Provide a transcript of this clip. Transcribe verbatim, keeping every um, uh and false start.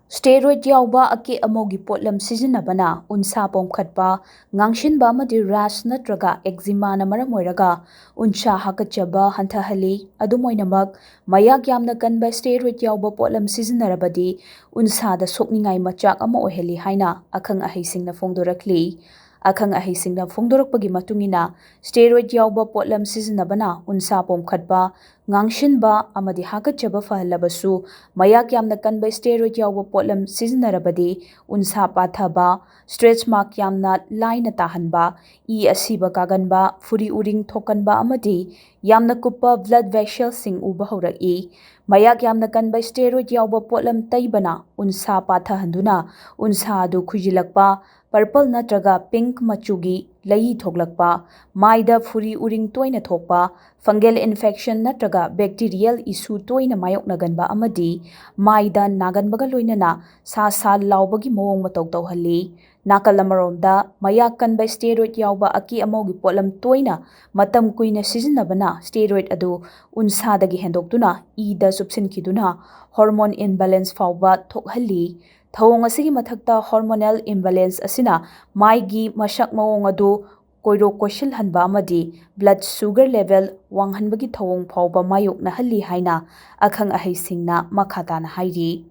Steroid ꯌꯥꯎꯕ ꯑꯀꯦ ꯑꯃꯧꯒꯤ ꯄꯣꯠꯂꯝ ꯁꯤꯖꯤꯟꯅꯕꯅ ꯎꯟꯁꯥ ꯄꯣꯝꯈꯠꯄ, ꯉꯥꯡꯁꯤꯟꯕ ꯑꯃꯗꯤ rash ꯅꯠꯇ꯭ꯔꯒ eczemaꯅ ꯃꯔꯝ ꯑꯣꯏꯔꯒ ꯎꯟꯁꯥ ꯍꯥꯀꯠꯆꯕ ꯍꯟꯊꯍꯜꯂꯤ꯫ ꯑꯗꯨꯝ ꯑꯣꯏꯅꯃꯛ, ꯃꯌꯥꯛ ꯌꯥꯝꯅ ꯀꯟꯕ steroid ꯌꯥꯎꯕ ꯄꯣꯠꯂꯝ ꯁꯤꯖꯤꯟꯅꯔꯕꯗꯤ ꯎꯟꯁꯥꯗ ꯁꯣꯛꯅꯤꯡꯉꯥꯏ ꯃꯆꯥꯛ ꯑꯃ ꯑꯣꯏꯍꯜꯂꯤ ꯍꯥꯏꯅ ꯑꯈꯪ ꯑꯍꯩꯁꯤꯡꯅ ꯐꯣꯡꯗꯣꯔꯛꯂꯤ꯫ ꯑꯈꯪ ꯑꯍꯩꯁꯤꯡꯅ ꯐꯣꯡꯗꯣꯔꯛꯄꯒꯤ ꯃꯇꯨꯡ ꯏꯟꯅ, steroid ꯌꯥꯎꯕ ꯄꯣꯠꯂꯝ ꯁꯤꯖꯤꯟꯅꯕꯅ ꯎꯟꯁꯥ ꯄꯣꯝꯈꯠꯄ, ꯉꯥꯡꯁꯤꯟꯕ ꯑꯃꯗꯤ ꯍꯥꯀꯠꯆꯕ ꯐꯍꯜꯂꯕꯁꯨ, ꯃꯌꯥꯛ ꯌꯥꯝꯅ ꯀꯟꯕ steroid ꯌꯥꯎꯕ ꯄꯣꯠꯂꯝ ꯁꯤꯖꯤꯟꯅꯔꯕꯗꯤ ꯎꯟꯁꯥ ꯄꯥꯊꯕ, stretch mark ꯌꯥꯝꯅ ꯂꯥꯏꯅ ꯇꯥꯍꯟꯕ, ꯏ ꯑꯁꯤꯕ ꯀꯥꯒꯟꯕ, ꯐꯨꯔꯤ ꯎꯔꯤꯡ ꯊꯣꯛꯀꯟꯕ ꯑꯃꯗꯤ ꯌꯥꯝꯅ ꯀꯨꯞꯄ blood vesselꯁꯤꯡ ꯎꯕ ꯍꯧꯔꯛꯏ꯫ ꯃꯌꯥꯛ ꯌꯥꯝꯅ ꯀꯟꯕ steroid ꯌꯥꯎꯕ ꯄꯣꯠꯂꯝ ꯇꯩꯕꯅ ꯎꯟꯁꯥ ꯄꯥꯊꯍꯟꯗꯨꯅ ꯎꯟꯁꯥ ꯑꯗꯨ ꯈꯨꯏꯖꯤꯜꯂꯛꯄ, purple ꯅꯠꯇ꯭ꯔꯒ pink ꯃꯆꯨꯒꯤ ꯂꯩ ꯊꯣꯛꯂꯛꯄ, ꯃꯥꯏꯗ ꯐꯨꯔꯤ ꯎꯔꯤꯡ ꯇꯣꯏꯅ ꯊꯣꯛꯄ, fungal infection ꯅꯠꯇ꯭ꯔꯒ bacterial issue ꯇꯣꯏꯅ ꯃꯥꯌꯣꯛꯅꯒꯟꯕ ꯑꯃꯗꯤ ꯃꯥꯏꯗ ꯅꯥꯒꯟꯕꯒ ꯂꯣꯏꯅꯅ ꯁꯥ ꯁꯥ ꯂꯥꯎꯕꯒꯤ ꯃꯑꯣꯡ ꯃꯇꯧ ꯇꯧꯍꯜꯂꯤ꯫ ꯅꯥꯀꯜ ꯑꯃꯔꯣꯝꯗ, ꯃꯌꯥꯛ ꯀꯟꯕ steroid ꯌꯥꯎꯕ ꯑꯀꯦ ꯑꯃꯧꯒꯤ ꯄꯣꯠꯂꯝ ꯇꯣꯏꯅ ꯃꯇꯝ ꯀꯨꯏꯅ ꯁꯤꯖꯤꯟꯅꯕꯅ steroid ꯑꯗꯨ ꯎꯟꯁꯥꯗꯒꯤ ꯍꯦꯟꯗꯣꯛꯇꯨꯅ ꯏꯗ ꯆꯨꯞꯁꯤꯟꯈꯤꯗꯨꯅ hormone imbalance ꯐꯥꯎꯕ ꯊꯣꯛꯍꯜꯂꯤ꯫ ꯊꯧꯑꯣꯡ ꯑꯁꯤꯒꯤ ꯃꯊꯛꯇ, hormonal imbalance ꯑꯁꯤꯅ ꯃꯥꯏꯒꯤ ꯃꯁꯛ ꯃꯑꯣꯡ ꯑꯗꯨ ꯀꯣꯏꯔꯣꯛ ꯀꯣꯏꯁꯤꯜꯍꯟꯕ ꯑꯃꯗꯤ blood sugar level ꯋꯥꯡꯍꯟꯕꯒꯤ ꯊꯧꯑꯣꯡ ꯐꯥꯎꯕ ꯃꯥꯌꯣꯛꯅꯍꯜꯂꯤ ꯍꯥꯏꯅ ꯑꯈꯪ ꯑꯍꯩꯁꯤꯡꯅ ꯃꯈꯥ ꯇꯥꯅ ꯍꯥꯏꯔꯤ꯫